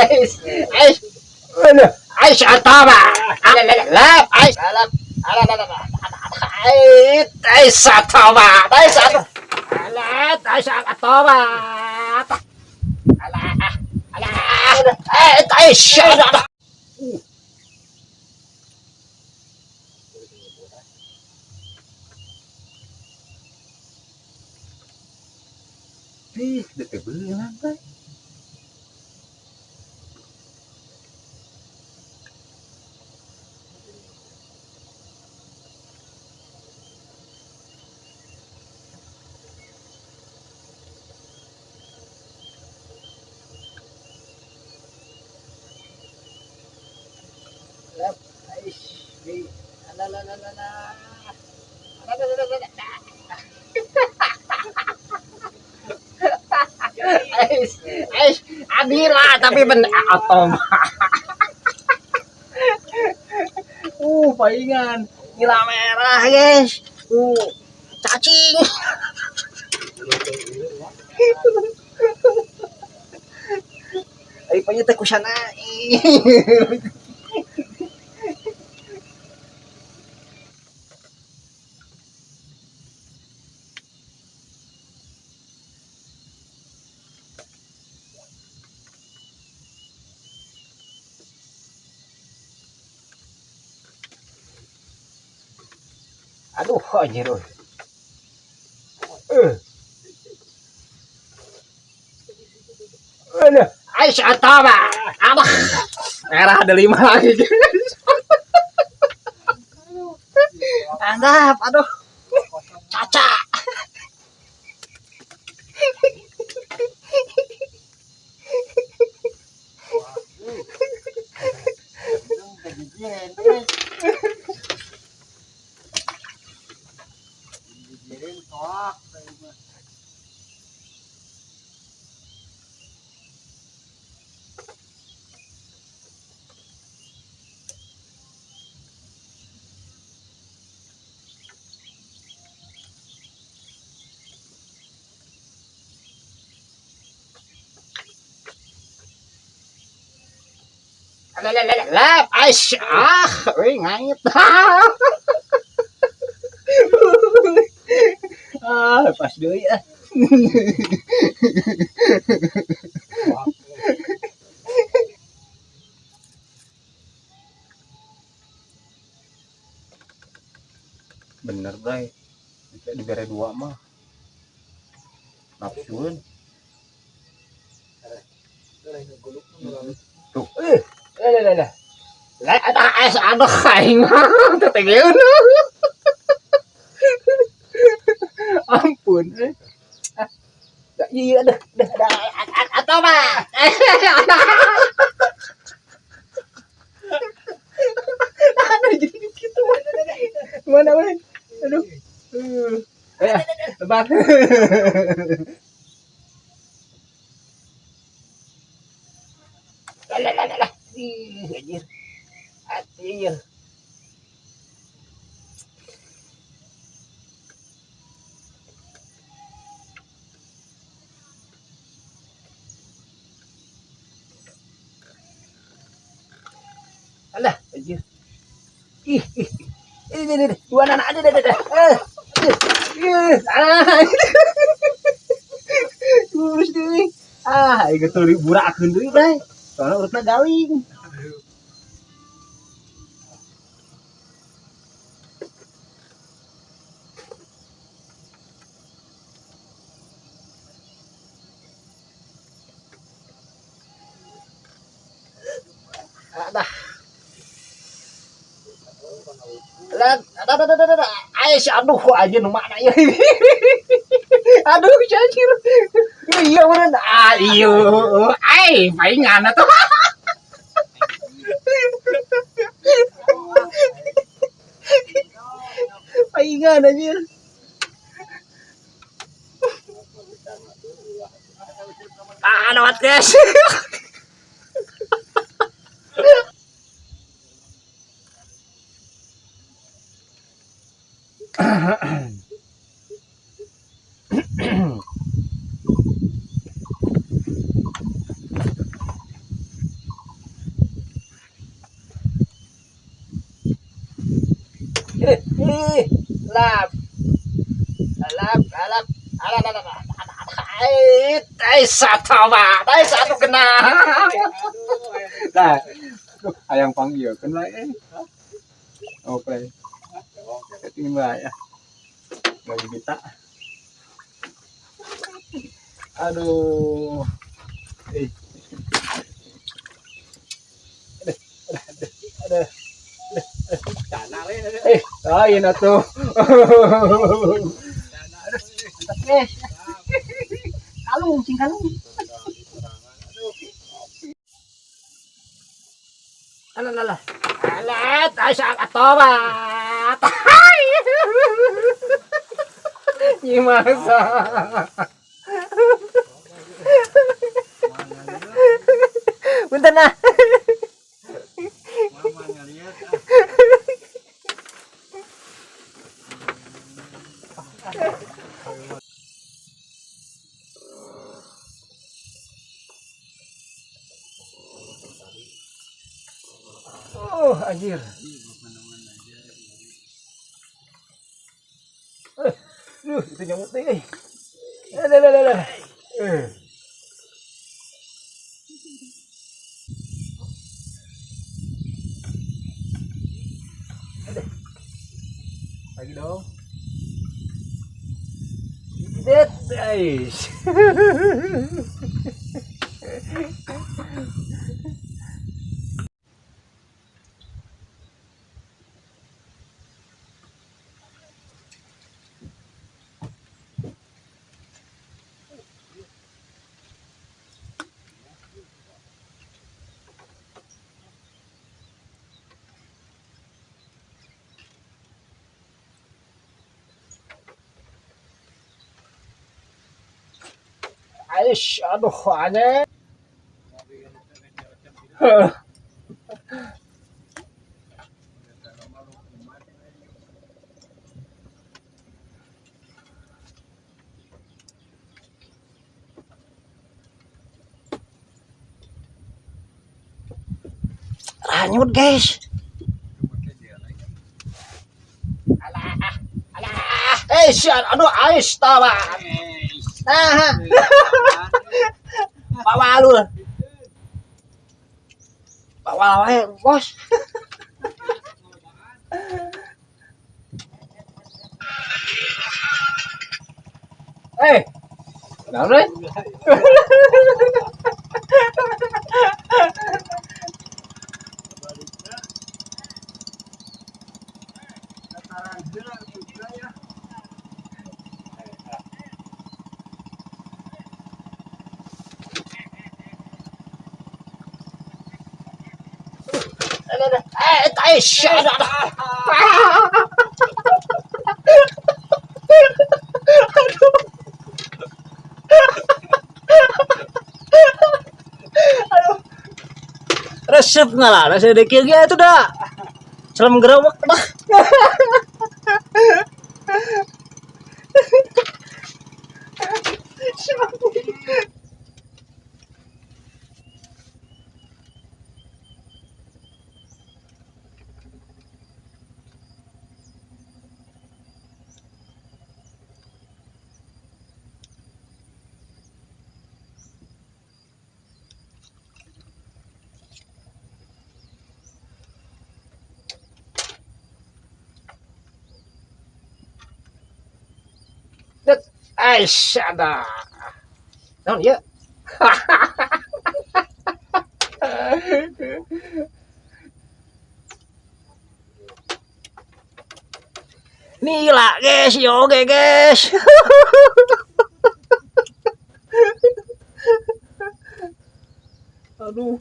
Ais, ais. Aduh, ais atama. Lap, ais. Lap. Ais, ais atama. Ais atama. Alat, ais atama. Alah, alah. Ais, ais. Ih, deui beunang teh. Lap, ais. Alah, alah, alah, alah. Alah, alah, alah, alah. Ais, ais, adila tapi ben atom. Palingan nila merah, guys. Cacing. Ay, panya teh kusana. Aduh, anjir. Euy. Eh. Aduh, ais atama. Aduh. Merah ada 5 lagi, guys. Andap, aduh. Caca. Lap, ais, ah, euy ngait. Ah, pas deui ah. Bener, Bray. Dibere 2 mah. Nafsueun. Tuh. Lah, lah, lah. Lah, eta ais aduh aing mah teu tegeun. Ampun. Ah, iya, aduh, aduh, aduh, atau mah. Aduh, jadi gitu. Mana, mana? Aduh. Lebar. Lah, lah, lah, lah. Ih, anjir. Anjir. Alah, anjir. Ih, ih. Ini, ini, ini. Dua anak aja, dah, dah, dah. Ih, ah. Terus deui. Ah, ieu teu burakeun deui, Bray. Soalnya urutna galing. Alah. Lah, ada ada ada ada. Ais, aduh, aja nu mana ya. Aduh, anjir. Iya bener. Ah, iya. Ai, palingan atuh. Palingan anjir. Ah, lewat guys. Ih, lap. Alap, alap. Alap, alap, alap. Eh, eh, satu mah. Eh, satu kena. Nah, aduh, hayang panggilkeun bae eh. Oke. Ini bae ya. Lagi kita. Aduh. Eh. Aduh, aduh, aduh. Cana we. Eh, lain atuh. Aduh, mantap guys. Kalung, cing kalung. Alah, alah, alah. Alah, tasya atobat. Nyimasa. Punten nah. Mama ngaliat ah. Oh, anjir. Eh, duh, itu nyamuk teh, eh. Eh, lah, lah, lah, lah. Eh. Aduh. Lagi dong. Det, ais. Aish, aduh, aneh. Ranyut, guys. Alah, alah. Eh, aduh, aish, tawa. Nah, Pak Walul. Pak Walul, bos. Eh. Naon euy? Eh, aish, aduh, aduh. Aduh. Resep nggak lah, resep dikit ya itu dah. Selem gerobak dah. Aish, ada. Naon ieu? Nila guys, yo oke guys. Aduh.